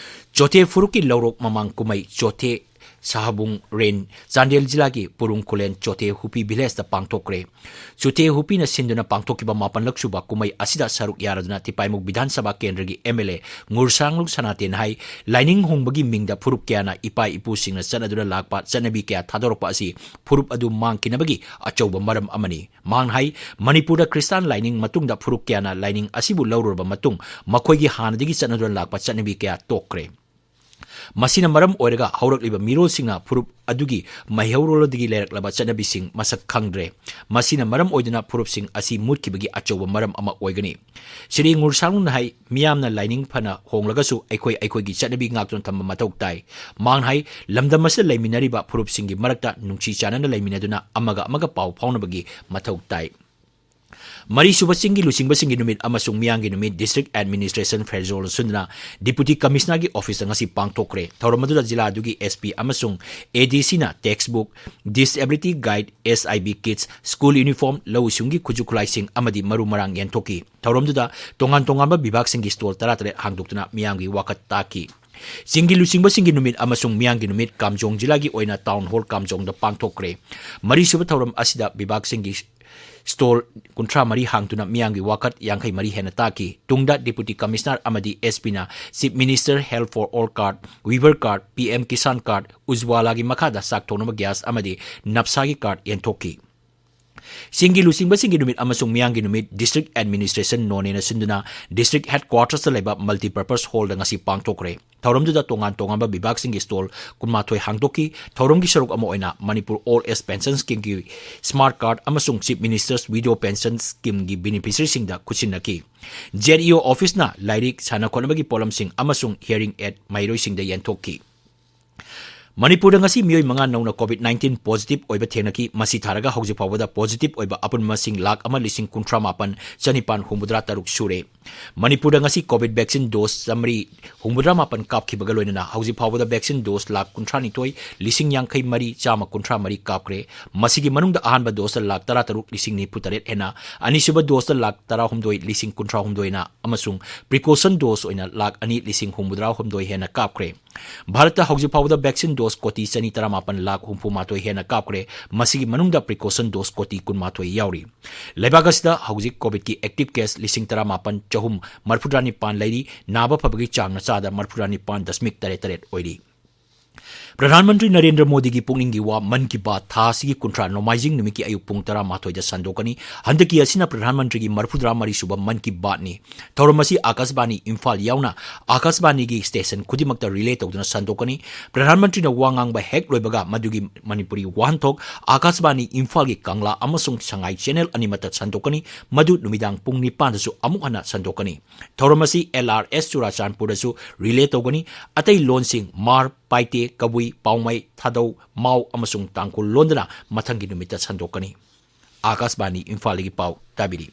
ꯆꯣꯊꯦ ꯐꯨꯔꯨꯞꯀꯤ ꯂꯧꯔꯣꯛ ꯃꯃꯥꯡ ꯀꯨꯝꯍꯩ ꯆꯣꯊꯦ ꯁꯍꯥꯕꯨꯡ ꯔꯦꯟ ꯆꯥꯟꯗꯦꯜ ꯖꯤꯂꯥꯒꯤ ꯄꯨꯔꯨꯡ ꯈꯨꯂꯦꯟ ꯆꯣꯊꯦ ꯍꯨꯄꯤ villageꯇ ꯄꯥꯡꯊꯣꯛꯈ꯭ꯔꯦ꯫ ꯆꯣꯊꯦ ꯍꯨꯄꯤꯅ ꯁꯤꯟꯗꯨꯅ ꯄꯥꯡꯊꯣꯛꯈꯤꯕ ꯃꯥꯄꯟꯂꯛ ꯁꯨꯕ ꯀꯨꯝꯍꯩ ꯑꯁꯤꯗ ꯁꯔꯨꯛ ꯌꯥꯔꯗꯨꯅ ꯇꯤꯄꯥꯏꯃꯨꯛ ꯕꯤꯙꯥꯟ ꯁꯚꯥ ꯀꯦꯟꯗ꯭ꯔꯒꯤ MLA ꯉꯨꯔꯁꯥꯡꯂꯨ ꯁꯅꯥꯇꯦꯟ ꯍꯥꯏ, ꯂꯥꯏꯅꯤꯡ ꯍꯣꯡꯕꯒꯤ ꯃꯤꯡꯗ ꯐꯨꯔꯨꯞ ꯀꯌꯥꯅ ꯏꯄꯥ ꯏꯄꯨꯁꯤꯡꯅ ꯆꯠꯅꯗꯨꯅ ꯂꯥꯛꯄ ꯆꯠꯅꯕꯤ ꯀꯌꯥ ꯊꯥꯗꯣꯔꯛꯄ ꯑꯁꯤ ꯐꯨꯔꯨꯞ ꯑꯗꯨ ꯃꯥꯡꯈꯤꯅꯕꯒꯤ ꯑꯆꯧꯕ ꯃꯔꯝ ꯑꯃꯅꯤ꯫ ꯃꯍꯥꯛꯅ ꯍꯥꯏ, ꯃꯅꯤꯄꯨꯔꯗ ꯈ꯭ꯔꯤꯁꯇꯥꯟ ꯂꯥꯏꯅꯤꯡ ꯃꯇꯨꯡꯗ ꯐꯨꯔꯨꯞ ꯀꯌꯥꯅ ꯂꯥꯏꯅꯤꯡ ꯑꯁꯤꯕꯨ ꯂꯧꯔꯨꯔꯕ ꯃꯇꯨꯡ ꯃꯈꯣꯏꯒꯤ ꯍꯥꯟꯅꯗꯒꯤ ꯆꯠꯅꯗꯨꯅ ꯂꯥꯛꯄ ꯆꯠꯅꯕꯤ ꯀꯌꯥ ꯇꯣꯛꯈ꯭ꯔꯦ꯫ ꯃꯁꯤꯅ ꯃꯔꯝ ꯑꯣꯏꯔꯒ ꯍꯧꯔꯛꯂꯤꯕ ꯃꯤꯔꯣꯜꯁꯤꯡꯅ ꯐꯨꯔꯨꯞ ꯑꯗꯨꯒꯤ ꯃꯩꯍꯧꯔꯣꯜꯗꯒꯤ ꯂꯩꯔꯛꯂꯕ ꯆꯠꯅꯕꯤꯁꯤꯡ ꯃꯁꯛ ꯈꯪꯗ꯭ꯔꯦ꯫ ꯃꯁꯤꯅ ꯃꯔꯝ ꯑꯣꯏꯗꯨꯅ ꯐꯨꯔꯨꯞꯁꯤꯡ ꯑꯁꯤ ꯃꯨꯠꯈꯤꯕꯒꯤ ꯑꯆꯧꯕ ꯃꯔꯝ ꯑꯃ ꯑꯣꯏꯒꯅꯤ꯫ ꯁ꯭ꯔꯤ ꯉꯨꯔꯁꯥꯡꯂꯨꯅ ꯍꯥꯏ, ꯃꯤꯌꯥꯝꯅ ꯂꯥꯏꯅꯤꯡ ꯐꯅ ꯍꯣꯡꯂꯒꯁꯨ ꯑꯩꯈꯣꯏ ꯑꯩꯈꯣꯏꯒꯤ ꯆꯠꯅꯕꯤ ꯉꯥꯛꯇꯨꯅ ꯊꯝꯕ ꯃꯊꯧ ꯇꯥꯏ꯫ ꯃꯍꯥꯛꯅ ꯍꯥꯏ, ꯂꯝꯗꯝ ꯑꯁꯤꯗ ꯂꯩꯃꯤꯟꯅꯔꯤꯕ ꯐꯨꯔꯨꯞꯁꯤꯡꯒꯤ ꯃꯔꯛꯇ ꯅꯨꯡꯁꯤ ꯆꯥꯟꯅꯅ ꯂꯩꯃꯤꯟꯅꯗꯨꯅ ꯑꯃꯒ ꯑꯃꯒ ꯄꯥꯎ ꯐꯥꯎꯅꯕꯒꯤ ꯃꯊꯧ ꯇꯥꯏ꯫ ꯃꯔꯤꯁꯨꯕ ꯆꯤꯡꯒꯤ ꯂꯨꯆꯤꯡꯕꯁꯤꯡꯒꯤ ꯅꯨꯃꯤꯠ ꯑꯃꯁꯨꯡ ꯃꯤꯌꯥꯝꯒꯤ ꯅꯨꯃꯤꯠ District Administration ꯐꯦꯔꯖꯣꯜꯅ ꯁꯤꯟꯗꯨꯅ Deputy Commissionerꯒꯤ officeꯇ ꯉꯁꯤ ꯄꯥꯡꯊꯣꯛꯈ꯭ꯔꯦ꯫ ꯊꯧꯔꯝ ꯑꯗꯨꯗ ꯖꯤꯂꯥ ꯑꯗꯨꯒꯤ SP ꯑꯃꯁꯨꯡ ADCꯅ textbook, disability guide, SIB kits, school uniform, ꯂꯧꯎ ꯁꯤꯡꯎꯒꯤ ꯈꯨꯠꯁꯨ ꯈꯨꯠꯂꯥꯏꯁꯤꯡ ꯑꯃꯗꯤ ꯃꯔꯨ ꯃꯔꯥꯡ ꯌꯦꯟꯊꯣꯛꯈꯤ꯫ ꯊꯧꯔꯝꯗꯨꯗ ꯇꯣꯉꯥꯟ ꯇꯣꯉꯥꯟꯕ ꯕꯤꯚꯥꯒꯁꯤꯡꯒꯤ stall ꯇꯔꯥꯇꯔꯦꯠ ꯍꯥꯡꯗꯣꯛꯇꯨꯅ ꯃꯤꯌꯥꯝꯒꯤ ꯋꯥꯀꯠ ꯇꯥꯈꯤ꯫ ꯆꯤꯡꯒꯤ ꯂꯨꯆꯤꯡꯕꯁꯤꯡꯒꯤ ꯅꯨꯃꯤꯠ ꯑꯃꯁꯨꯡ ꯃꯤꯌꯥꯝꯒꯤ ꯅꯨꯃꯤꯠ ꯀꯥꯝꯖꯣꯡ ꯖꯤꯂꯥꯒꯤ ꯑꯣꯏꯅ Town Hall ꯀꯥꯝꯖꯣꯡꯗ ꯄꯥꯡꯊꯣꯛꯈ꯭ꯔꯦ꯫ ꯃꯔꯤꯁꯨꯕ ꯊꯧꯔꯝ ꯑꯁꯤꯗ ꯕꯤꯚꯥꯒꯁꯤꯡꯒꯤ ꯁ꯭ꯇꯣꯜ ꯀꯨꯟꯊ꯭ꯔꯥ ꯃꯔꯤ ꯍꯥꯡꯗꯨꯅ ꯃꯤꯌꯥꯝꯒꯤ ꯋꯥꯀꯠ ꯌꯥꯡꯈꯩ ꯃꯔꯤ ꯍꯦꯟꯅ ꯇꯥꯈꯤ꯫ ꯇꯨꯡꯗ Deputy Commissioner ꯑꯃꯗꯤ S Pꯅ Chief Minister Help for All Card, Weaver Card, P M Kisan Card, Ujjwalaꯒꯤ ꯃꯈꯥꯗ ꯆꯥꯛ ꯊꯣꯡꯅꯕ gas ꯑꯃꯗꯤ ꯅꯞꯁꯥꯒꯤ card ꯌꯦꯟꯊꯣꯛꯈꯤ꯫ ꯆꯤꯡꯒꯤ ꯂꯨꯆꯤꯡꯕꯁꯤꯡꯒꯤ ꯅꯨꯃꯤꯠ ꯑꯃꯁꯨꯡ ꯃꯤꯌꯥꯝꯒꯤ ꯅꯨꯃꯤꯠ District Administration ꯅꯣꯅꯦꯅ ꯁꯤꯟꯗꯨꯅ District Headquartersꯇ ꯂꯩꯕ Multipurpose Hallꯗ ꯉꯁꯤ ꯄꯥꯡꯊꯣꯛꯈ꯭ꯔꯦ꯫ ꯊꯧꯔꯝꯗꯨꯗ ꯇꯣꯉꯥꯟ ꯇꯣꯉꯥꯟꯕ ꯕꯤꯚꯥꯒꯁꯤꯡꯒꯤ stall ꯀꯨꯟꯃꯥꯊꯣꯏ ꯍꯥꯡꯗꯣꯛꯈꯤ꯫ ꯊꯧꯔꯝꯒꯤ ꯁꯔꯨꯛ ꯑꯃ ꯑꯣꯏꯅ Manipur Old Age Pension Schemeꯒꯤ Smart Card ꯑꯃꯁꯨꯡ Chief Minister's Widow Pension Schemeꯒꯤ beneficiaryꯁꯤꯡꯗ ꯈꯨꯠꯁꯤꯟꯅꯈꯤ꯫ Z E O officeꯅ ꯂꯥꯏꯔꯤꯛ, ꯁꯥꯟꯅ ꯈꯣꯠꯅꯕꯒꯤ ꯄꯣꯠꯂꯝꯁꯤꯡ ꯑꯃꯁꯨꯡ hearing aid ꯃꯍꯩꯔꯣꯏꯁꯤꯡꯗ ꯌꯦꯟꯊꯣꯛꯈꯤ꯫ ꯃꯅꯤꯄꯨꯔꯗ ꯉꯁꯤ ꯃꯤꯑꯣꯏ ꯃꯉꯥ ꯅꯧꯅ COVID nineteen positive ꯑꯣꯏꯕ ꯊꯦꯡꯅꯈꯤ꯫ ꯃꯁꯤ ꯊꯥꯔꯒ ꯍꯧꯖꯤꯛ ꯐꯥꯎꯕꯗ positive ꯑꯣꯏꯕ ꯑꯄꯨꯟꯕ ꯃꯁꯤꯡ ꯂꯥꯈ ꯑꯃ ꯂꯤꯁꯤꯡ ꯀꯨꯟꯊ꯭ꯔꯥ ꯃꯥꯄꯟ ꯆꯅꯤꯄꯥꯟ ꯍꯨꯝꯐꯨꯇꯔꯥ ꯇꯔꯨꯛ ꯁꯨꯔꯦ꯫ ꯃꯅꯤꯄꯨꯔꯗ ꯉꯁꯤ COVID vaccine dose ꯆꯥꯃꯔꯤ ꯍꯨꯝꯐꯨꯇꯔꯥ ꯃꯥꯄꯟ ꯀꯥꯞꯈꯤꯕꯒ ꯂꯣꯏꯅꯅ ꯍꯧꯖꯤꯛ ꯐꯥꯎꯕꯗ vaccine dose ꯂꯥꯈ ꯀꯨꯟꯊ꯭ꯔꯥ ꯅꯤꯊꯣꯏ ꯂꯤꯁꯤꯡ ꯌꯥꯡꯈꯩ ꯃꯔꯤ ꯆꯥꯝꯃ ꯀꯨꯟꯊ꯭ꯔꯥ ꯃꯔꯤ ꯀꯥꯞꯈ꯭ꯔꯦ꯫ ꯃꯁꯤꯒꯤ ꯃꯅꯨꯡꯗ ꯑꯍꯥꯟꯕ doseꯇ ꯂꯥꯈ ꯇꯔꯥ ꯇꯔꯨꯛ ꯂꯤꯁꯤꯡ ꯅꯤꯐꯨ ꯇꯔꯦꯠ ꯍꯦꯟꯅ, ꯑꯅꯤꯁꯨꯕ doseꯇ ꯂꯥꯈ ꯇꯔꯥ ꯍꯨꯝꯗꯣꯏ ꯂꯤꯁꯤꯡ ꯀꯨꯟꯊ꯭ꯔꯥ ꯍꯨꯝꯗꯣꯏꯅ ꯑꯃꯁꯨꯡ precaution dose ꯑꯣꯏꯅ ꯂꯥꯈ ꯑꯅꯤ ꯂꯤꯁꯤꯡ ꯍꯨꯝꯐꯨꯇꯔꯥ ꯍꯨꯝꯗꯣꯏ ꯍꯦꯟꯅ ꯀꯥꯞꯈ꯭ꯔꯦ꯫ ꯚꯥꯔꯠꯇ ꯍꯧꯖꯤꯛ ꯐꯥꯎꯕꯗ vaccine dose ꯀꯣꯇꯤ ꯆꯅꯤ ꯇꯔꯥꯃꯥꯄꯟ ꯂꯥꯈ ꯍꯨꯝꯐꯨ ꯃꯥꯊꯣꯏ ꯍꯦꯟꯅ ꯀꯥꯞꯈ꯭ꯔꯦ꯫ ꯃꯁꯤꯒꯤ ꯃꯅꯨꯡꯗ precaution dose ꯀꯣꯇꯤ ꯀꯨꯟꯃꯥꯊꯣꯏ ꯌꯥꯎꯔꯤ꯫ ꯂꯩꯕꯥꯛ ꯑꯁꯤꯗ ꯍꯧꯖꯤꯛ COVIDꯀꯤ active case ꯂꯤꯁꯤꯡ ꯇꯔꯥꯃꯥꯄꯟ ꯆꯍꯨꯝ ꯃꯔꯤꯐꯨꯇꯔꯥ ꯅꯤꯄꯥꯟ ꯂꯩꯔꯤ꯫ ꯅꯥꯕ ꯐꯕꯒꯤ ꯆꯥꯡꯅ ꯆꯥꯗ ꯃꯔꯤꯐꯨꯇꯔꯥ ꯅꯤꯄꯥꯟ ꯗꯁꯃꯤꯛ ꯇꯔꯦꯠ ꯇꯔꯦꯠ ꯑꯣꯏꯔꯤ꯫ ꯄ꯭ꯔꯙꯥꯟ ꯃꯟꯇ꯭ꯔꯤ ꯅꯔꯦꯟꯗ꯭ꯔ ꯃꯣꯗꯤꯒꯤ ꯄꯨꯛꯅꯤꯡꯒꯤ ꯋꯥ ꯃꯟ ꯀꯤ ꯕꯥꯠ ꯊꯥ ꯑꯁꯤꯒꯤ ꯀꯨꯟꯊ꯭ꯔꯥ ꯅꯣꯡꯃꯥꯏꯖꯤꯡ ꯅꯨꯃꯤꯠꯀꯤ ꯑꯌꯨꯛ ꯄꯨꯡ ꯇꯔꯥꯃꯥꯊꯣꯏꯗ ꯁꯟꯗꯣꯛꯀꯅꯤ꯫ ꯍꯟꯗꯛꯀꯤ ꯑꯁꯤꯅ ꯄ꯭ꯔꯙꯥꯟ ꯃꯟꯇ꯭ꯔꯤꯒꯤ ꯃꯔꯤꯐꯨꯇꯔꯥ ꯃꯔꯤ ꯁꯨꯕ ꯃꯟ ꯀꯤ ꯕꯥꯠꯅꯤ꯫ ꯊꯧꯔꯝ ꯑꯁꯤ ꯑꯥꯀꯥꯁꯕꯥꯅꯤ ꯏꯝꯐꯥꯜ ꯌꯥꯎꯅ ꯑꯥꯀꯥꯁꯕꯥꯅꯤꯒꯤ station ꯈꯨꯗꯤꯡꯃꯛꯇ relay ꯇꯧꯗꯨꯅ ꯁꯟꯗꯣꯛꯀꯅꯤ꯫ ꯄ꯭ꯔꯙꯥꯟ ꯃꯟꯇ꯭ꯔꯤꯅ ꯋꯥ ꯉꯥꯡꯕ ꯍꯦꯛ ꯂꯣꯏꯕꯒ ꯃꯗꯨꯒꯤ ꯃꯅꯤꯄꯨꯔꯤ ꯋꯥꯍꯟꯊꯣꯛ ꯑꯥꯀꯥꯁꯕꯥꯅꯤ ꯏꯝꯐꯥꯜꯒꯤ ꯀꯪꯂꯥ ꯑꯃꯁꯨꯡ ꯁꯉꯥꯏ channel ꯑꯅꯤꯃꯛꯇ ꯁꯟꯗꯣꯛꯀꯅꯤ꯫ ꯃꯗꯨ ꯅꯨꯃꯤꯗꯥꯡ ꯄꯨꯡ ꯅꯤꯄꯥꯟꯗꯁꯨ ꯑꯃꯨꯛ ꯍꯟꯅ ꯁꯟꯗꯣꯛꯀꯅꯤ꯫ ꯊꯧꯔꯝ ꯑꯁꯤ L R S ꯆꯨꯔꯥꯆꯥꯟꯄꯨꯔꯗꯁꯨ relay ꯇꯧꯒꯅꯤ꯫ ꯑꯇꯩ ꯂꯣꯟꯁꯤꯡ ꯃꯥꯔ, ꯄꯥꯏꯇꯦ, ꯀꯕꯨꯏ, ꯄꯥꯎꯃꯩ, ꯊꯥꯗꯧ, ꯃꯥꯎ ꯑꯃꯁꯨꯡ ꯇꯥꯡꯈꯨꯜ ꯂꯣꯟꯗꯅ ꯃꯊꯪꯒꯤ ꯅꯨꯃꯤꯠꯇ ꯁꯟꯗꯣꯛꯀꯅꯤ꯫ ꯑꯥꯀꯥꯁꯕꯥꯅꯤ ꯏꯝꯐꯥꯜꯗꯒꯤ ꯄꯥꯎ ꯇꯥꯕꯤꯔꯤ꯫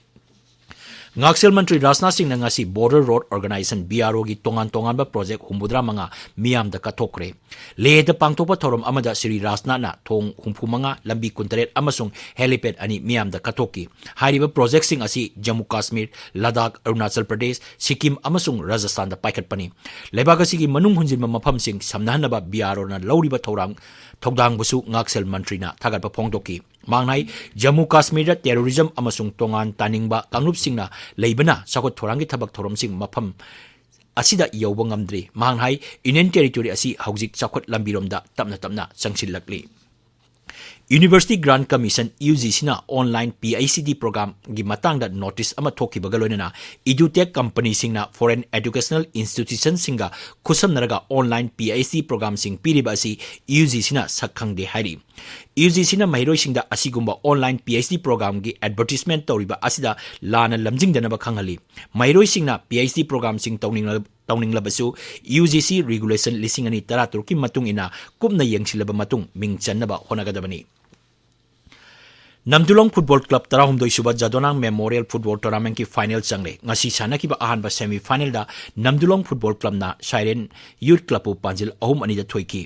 ꯉꯥꯛꯁꯦꯜ ꯃꯟꯇ꯭ꯔꯤ ꯔꯥꯖꯅꯥꯊ ꯁꯤꯡꯅ ꯉꯁꯤ Border Road Organisation, B R Oꯒꯤ ꯇꯣꯉꯥꯟ ꯇꯣꯉꯥꯟꯕ project ꯍꯨꯝꯐꯨꯇꯔꯥ ꯃꯉꯥ ꯃꯤꯌꯥꯝꯗ ꯀꯠꯊꯣꯛꯈ꯭ꯔꯦ꯫ ꯂꯦꯍꯗ ꯄꯥꯡꯊꯣꯛꯄ ꯊꯧꯔꯝ ꯑꯃꯗ ꯁ꯭ꯔꯤ ꯔꯥꯖꯅꯥꯊꯅ ꯊꯣꯡ ꯍꯨꯝꯐꯨꯃꯉꯥ, ꯂꯝꯕꯤ ꯀꯨꯟꯇꯔꯦꯠ ꯑꯃꯁꯨꯡ helipad ꯑꯅꯤ ꯃꯤꯌꯥꯝꯗ ꯀꯠꯊꯣꯛꯈꯤ꯫ ꯍꯥꯏꯔꯤꯕ projectꯁꯤꯡ ꯑꯁꯤ ꯖꯝꯃꯨ ꯀꯥꯁꯃꯤꯔ, ꯂꯗꯥꯈ, ꯑꯔꯨꯅꯥꯆꯜ ꯄ꯭ꯔꯗꯦꯁ, ꯁꯤꯛꯀꯤꯝ ꯑꯃꯁꯨꯡ ꯔꯥꯖꯁꯊꯥꯟꯗ ꯄꯥꯏꯈꯠꯄꯅꯤ꯫ ꯂꯩꯕꯥꯛ ꯑꯁꯤꯒꯤ ꯃꯅꯨꯡ ꯍꯨꯟꯖꯤꯟꯕ ꯃꯐꯝꯁꯤꯡ ꯁꯝꯅꯍꯟꯅꯕ B R Oꯅ ꯂꯧꯔꯤꯕ ꯊꯧꯔꯥꯡ, ꯊꯧꯗꯥꯡꯕꯨꯁꯨ ꯉꯥꯛꯁꯦꯜ ꯃꯟꯇ꯭ꯔꯤꯅ ꯊꯥꯒꯠꯄ ꯐꯣꯡꯗꯣꯛꯈꯤ꯫ ꯃꯍꯥꯛꯅ ꯍꯥꯏ, ꯖꯝꯃꯨ ꯀꯥꯁꯃꯤꯔꯗ terrorism ꯑꯃꯁꯨꯡ ꯇꯣꯉꯥꯟ ꯇꯥꯅꯤꯡꯕ ꯀꯥꯡꯂꯨꯞꯁꯤꯡꯅ ꯂꯩꯕꯅ ꯆꯥꯎꯈꯠ ꯊꯧꯔꯥꯡꯒꯤ ꯊꯕꯛ ꯊꯧꯔꯝꯁꯤꯡ ꯃꯐꯝ ꯑꯁꯤꯗ ꯌꯧꯕ ꯉꯝꯗ꯭ꯔꯤ꯫ ꯃꯍꯥꯛꯅ ꯍꯥꯏ, Union Territory ꯑꯁꯤ ꯍꯧꯖꯤꯛ ꯆꯥꯎꯈꯠ ꯂꯝꯕꯤꯔꯣꯝꯗ ꯇꯞꯅ ꯇꯞꯅ ꯆꯪꯁꯤꯜꯂꯛꯂꯤ꯫ University Grant Commission, UGCꯅ online PhD programꯒꯤ ꯃꯇꯥꯡꯗ notice ꯑꯃ ꯊꯣꯛꯈꯤꯕꯒ ꯂꯣꯏꯅꯅ EduTech companyꯁꯤꯡꯅ foreign educational institutionꯁꯤꯡꯒ ꯈꯨꯠꯁꯝꯅꯔꯒ online PhD programꯁꯤꯡ ꯄꯤꯔꯤꯕ ꯑꯁꯤ UGCꯅ ꯁꯛ ꯈꯪꯗꯦ ꯍꯥꯏꯔꯤ꯫ UGCꯅ ꯃꯍꯩꯔꯣꯏꯁꯤꯡꯗ ꯑꯁꯤꯒꯨꯝꯕ online PhD programꯒꯤ advertisement ꯇꯧꯔꯤꯕ ꯑꯁꯤꯗ ꯂꯥꯟꯅ ꯂꯝꯖꯤꯡꯗꯅꯕ ꯈꯪꯍꯜꯂꯤ꯫ ꯃꯍꯩꯔꯣꯏꯁꯤꯡꯅ PhD programꯁꯤꯡ ꯇꯧꯅꯤꯡꯂ-, ꯇꯧꯅꯤꯡꯂꯕꯁꯨ UGC regulation ꯂꯤꯁꯤꯡ ꯑꯅꯤ ꯇꯔꯥꯇꯔꯨꯛꯀꯤ ꯃꯇꯨꯡ ꯏꯟꯅ ꯀꯨꯞꯅ ꯌꯦꯡꯁꯤꯜꯂꯕ ꯃꯇꯨꯡ ꯃꯤꯡ ꯆꯟꯅꯕ ꯍꯣꯠꯅꯒꯗꯕꯅꯤ꯫ ꯅꯝꯗꯨꯂꯣꯡ Football Club ꯇꯔꯥꯍꯨꯝꯗꯣꯏꯁꯨꯕ ꯖꯥꯗꯣꯅꯥꯡ Memorial Football Tournamentꯀꯤ final ꯆꯪꯂꯦ꯫ ꯉꯁꯤ ꯁꯥꯟꯅꯈꯤꯕ ꯑꯍꯥꯟꯕ semi finalꯗ ꯅꯝꯗꯨꯂꯣꯡ Football Clubꯅ ꯁꯥꯏꯔꯦꯟ Youth Clubꯄꯨ ꯄꯥꯟꯖꯤꯜ ꯑꯍꯨꯝ ꯑꯅꯤꯗ ꯊꯣꯏꯈꯤ꯫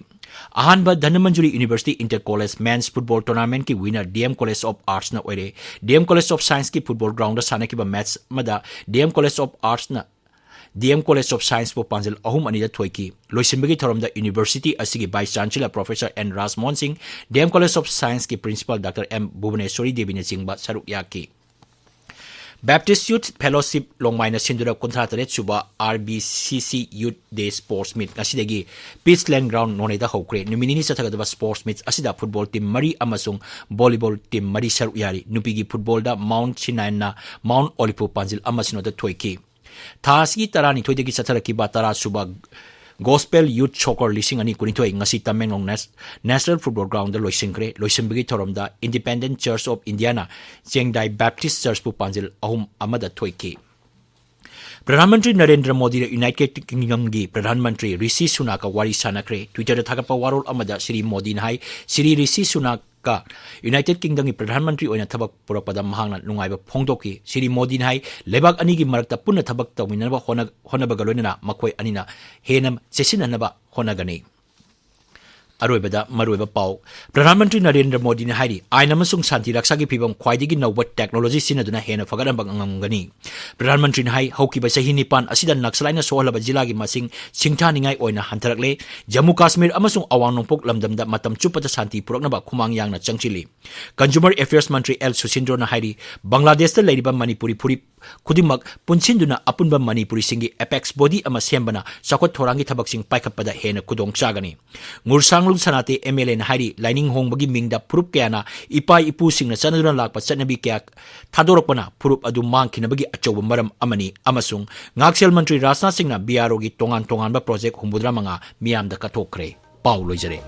ꯑꯍꯥꯟꯕ Dhanamanjuri University Inter College Men's Football Tournamentꯀꯤ winner DM College of Artsꯅ ꯑꯣꯏꯔꯦ꯫ DM College of Scienceꯀꯤ football groundꯗ ꯁꯥꯟꯅꯈꯤꯕ match ꯑꯃꯗ DM College of Artsꯅ DM College of Scienceꯄꯨ ꯄꯥꯟꯖꯤꯜ ꯑꯍꯨꯝ ꯑꯅꯤꯗ ꯊꯣꯏꯈꯤ꯫ ꯂꯣꯏꯁꯤꯟꯕꯒꯤ ꯊꯧꯔꯝꯗ university ꯑꯁꯤꯒꯤ Vice Chancellor Professor N ꯔꯥꯖꯃꯣꯍꯟ ꯁꯤꯡ, DM College of Scienceꯀꯤ Principal Doctor M ꯚꯨꯕꯅꯦꯁꯣꯔꯤ ꯗꯦꯕꯤꯅꯆꯤꯡꯕ ꯁꯔꯨꯛ ꯌꯥꯈꯤ꯫ Baptist Youth Fellowship ꯂꯣꯡꯃꯥꯏꯅ ꯁꯤꯟꯗꯨꯅ ꯀꯨꯟꯊ꯭ꯔꯥ ꯇꯔꯦꯠ ꯁꯨꯕ RBCC Youth Day Sports Meet ꯉꯁꯤꯗꯒꯤ Peace Land Ground ꯅꯣꯅꯦꯗ ꯍꯧꯈ꯭ꯔꯦ꯫ ꯅꯨꯃꯤꯠ ꯅꯤꯅꯤ ꯆꯠꯊꯒꯗꯕ sports meet ꯑꯁꯤꯗ football team ꯃꯔꯤ ꯑꯃꯁꯨꯡ volleyball team ꯃꯔꯤ ꯁꯔꯨꯛ ꯌꯥꯔꯤ꯫ ꯅꯨꯄꯤꯒꯤ footballꯗ Mount Sinaiꯅ Mount Oliveꯄꯨ ꯄꯥꯟꯖꯤꯜ ꯑꯃ ꯁꯤꯅꯣꯗ ꯊꯣꯏꯈꯤ꯫ ꯊꯥ ꯑꯁꯤꯒꯤ ꯇꯔꯥꯅꯤꯊꯣꯏꯗꯒꯤ ꯆꯠꯊꯔꯛꯈꯤꯕ ꯇꯔꯥ ꯁꯨꯕ Gospel Youth Soccer ꯂꯤꯁꯤꯡ ꯑꯅꯤ ꯀꯨꯟꯅꯤꯊꯣꯏ ꯉꯁꯤ ꯇꯃꯦꯡꯂꯣꯡ ꯅꯦꯁ-, National Football Groundꯗ ꯂꯣꯏꯁꯤꯟꯈ꯭ꯔꯦ꯫ ꯂꯣꯏꯁꯤꯟꯕꯒꯤ ꯊꯧꯔꯝꯗ Independent Church of Indiaꯅ ꯆꯦꯡꯗꯥꯏ Baptist Churchꯄꯨ ꯄꯥꯟꯖꯤꯜ ꯑꯍꯨꯝ ꯑꯃꯗ ꯊꯣꯏꯈꯤ꯫ ꯄ꯭ꯔꯙꯥꯟ ꯃꯟꯇ꯭ꯔꯤ ꯅꯔꯦꯟꯗ꯭ꯔ ꯃꯣꯗꯤꯅ United Kingdomꯒꯤ ꯄ꯭ꯔꯙꯥꯟ ꯃꯟꯇ꯭ꯔꯤ ꯔꯤꯁꯤ ꯁꯨꯅꯥꯛꯀ ꯋꯥꯔꯤ ꯁꯥꯟꯅꯈ꯭ꯔꯦ꯫ Twitterꯗ ꯊꯥꯒꯠꯄ ꯋꯥꯔꯣꯜ ꯑꯃꯗ ꯁ꯭ꯔꯤ ꯃꯣꯗꯤꯅ ꯍꯥꯏ, ꯁ꯭ꯔꯤ ꯔꯤꯁꯤ ꯁꯨꯅꯥꯛꯀ United Kingdomꯒꯤ ꯄ꯭ꯔꯙꯥꯟ ꯃꯟꯇ꯭ꯔꯤ ꯑꯣꯏꯅ ꯊꯕꯛ ꯄꯨꯔꯛꯄꯗ ꯃꯍꯥꯛꯅ ꯅꯨꯡꯉꯥꯏꯕ ꯐꯣꯡꯗꯣꯛꯈꯤ꯫ ꯁ꯭ꯔꯤ ꯃꯣꯗꯤꯅ ꯍꯥꯏ, ꯂꯩꯕꯥꯛ ꯑꯅꯤꯒꯤ ꯃꯔꯛꯇ ꯄꯨꯟꯅ ꯊꯕꯛ ꯇꯧꯃꯤꯟꯅꯅꯕ ꯍꯣꯠꯅ-, ꯍꯣꯠꯅꯕꯒ ꯂꯣꯏꯅꯅ ꯃꯈꯣꯏ ꯑꯅꯤꯅ ꯍꯦꯟꯅ ꯆꯦꯠꯁꯤꯟꯅꯅꯕ ꯍꯣꯠꯅꯒꯅꯤ꯫ ꯑꯔꯣꯏꯕꯗ ꯃꯔꯨꯑꯣꯏꯕ ꯄꯥꯎ꯫ ꯄ꯭ꯔꯙꯥꯟ ꯃꯟꯇ꯭ꯔꯤ ꯅꯔꯦꯟꯗ꯭ꯔ ꯃꯣꯗꯤꯅ ꯍꯥꯏꯔꯤ, ꯑꯥꯏꯟ ꯑꯃꯁꯨꯡ ꯁꯥꯟꯇꯤ ꯔꯛꯁꯥꯒꯤ ꯐꯤꯚꯝ ꯈ꯭ꯋꯥꯏꯗꯒꯤ ꯅꯧꯕ ꯇꯦꯛꯅꯣꯂꯣꯖꯤ ꯁꯤꯖꯤꯟꯅꯗꯨꯅ ꯍꯦꯟꯅ ꯐꯒꯠꯍꯟꯕ ꯉꯝꯒꯅꯤ꯫ ꯄ꯭ꯔꯙꯥꯟ ꯃꯟꯇ꯭ꯔꯤꯅ ꯍꯥꯏ, ꯍꯧꯈꯤꯕ ꯆꯍꯤ ꯅꯤꯄꯥꯟ ꯑꯁꯤꯗ ꯅꯛꯁꯂꯥꯏꯠꯅ ꯁꯣꯛꯍꯜꯂꯕ ꯖꯤꯂꯥꯒꯤ ꯃꯁꯤꯡ ꯁꯤꯡꯊꯥꯅꯤꯡꯉꯥꯏ ꯑꯣꯏꯅ ꯍꯟꯊꯔꯛꯂꯦ꯫ ꯖꯝꯃꯨ ꯀꯥꯁꯃꯤꯔ ꯑꯃꯁꯨꯡ ꯑꯋꯥꯡ ꯅꯣꯡꯄꯣꯛ ꯂꯝꯗꯝꯗ ꯃꯇꯝ ꯆꯨꯞꯄꯗ ꯁꯥꯟꯇꯤ ꯄꯨꯔꯛꯅꯕ ꯈꯨꯃꯥꯡ ꯌꯥꯡꯅ ꯆꯪꯁꯤꯜꯂꯤ꯫ ꯀꯟꯖꯨꯃꯔ ꯑꯦꯐꯤꯌꯔꯁ ꯃꯟꯇ꯭ꯔꯤ ꯑꯦꯜ ꯁꯨꯁꯤꯟꯗ꯭ꯔꯣꯅ ꯍꯥꯏꯔꯤ, ꯕꯪꯒ꯭ꯂꯥꯗꯦꯁꯇ ꯂꯩꯔꯤꯕ ꯃꯅꯤꯄꯨꯔꯤ ꯐꯨꯔꯤꯠ ꯈꯨꯗꯤꯡꯃꯛ ꯄꯨꯟꯁꯤꯟꯗꯨꯅ ꯑꯄꯨꯟꯕ ꯃꯅꯤꯄꯨꯔꯤꯁꯤꯡꯒꯤ ꯑꯦꯄꯦꯛꯁ ꯕꯣꯗꯤ ꯑꯃ ꯁꯦꯝꯕꯅ ꯆꯥꯎꯈꯠ ꯊꯧꯔꯥꯡꯒꯤ ꯊꯕꯛꯁꯤꯡ ꯄꯥꯏꯈꯠꯄꯗ ꯍꯦꯟꯅ ꯈꯨꯗꯣꯡ ꯆꯥꯒꯅꯤ꯫ ꯉꯨꯔꯁꯥꯡꯂꯨ ꯁꯅꯥꯇꯦ ꯑꯦꯝ ꯑꯦꯜ ꯑꯦꯅ ꯍꯥꯏꯔꯤ, ꯂꯥꯏꯅꯤꯡ ꯍꯣꯡꯕꯒꯤ ꯃꯤꯡꯗ ꯐꯨꯔꯨꯞ ꯀꯌꯥꯅ ꯏꯄꯥ ꯏꯄꯨꯁꯤꯡꯅ ꯆꯠꯅꯗꯨꯅ ꯂꯥꯛꯄ ꯆꯠꯅꯕꯤ ꯀꯌꯥ ꯊꯥꯗꯣꯔꯛꯄꯅ ꯐꯨꯔꯨꯞ ꯑꯗꯨ ꯃꯥꯡꯈꯤꯅꯕꯒꯤ ꯑꯆꯧꯕ ꯃꯔꯝ ꯑꯃꯅꯤ ꯑꯃꯁꯨꯡ ꯉꯥꯛꯁꯦꯜ ꯃꯟꯇ꯭ꯔꯤ ꯔꯥꯖꯅꯥꯊ ꯁꯤꯡꯅ ꯕꯤ ꯑꯥꯔ ꯑꯣꯒꯤ ꯇꯣꯉꯥꯟ ꯇꯣꯉꯥꯟꯕ ꯄ꯭ꯔꯣꯖꯦꯛ ꯍꯨꯝꯐꯨꯇꯔꯥ ꯃꯉꯥ ꯃꯤꯌꯥꯝꯗ ꯀꯠꯊꯣꯛꯈ꯭ꯔꯦ꯫ ꯄꯥꯎ ꯂꯣꯏꯖꯔꯦ꯫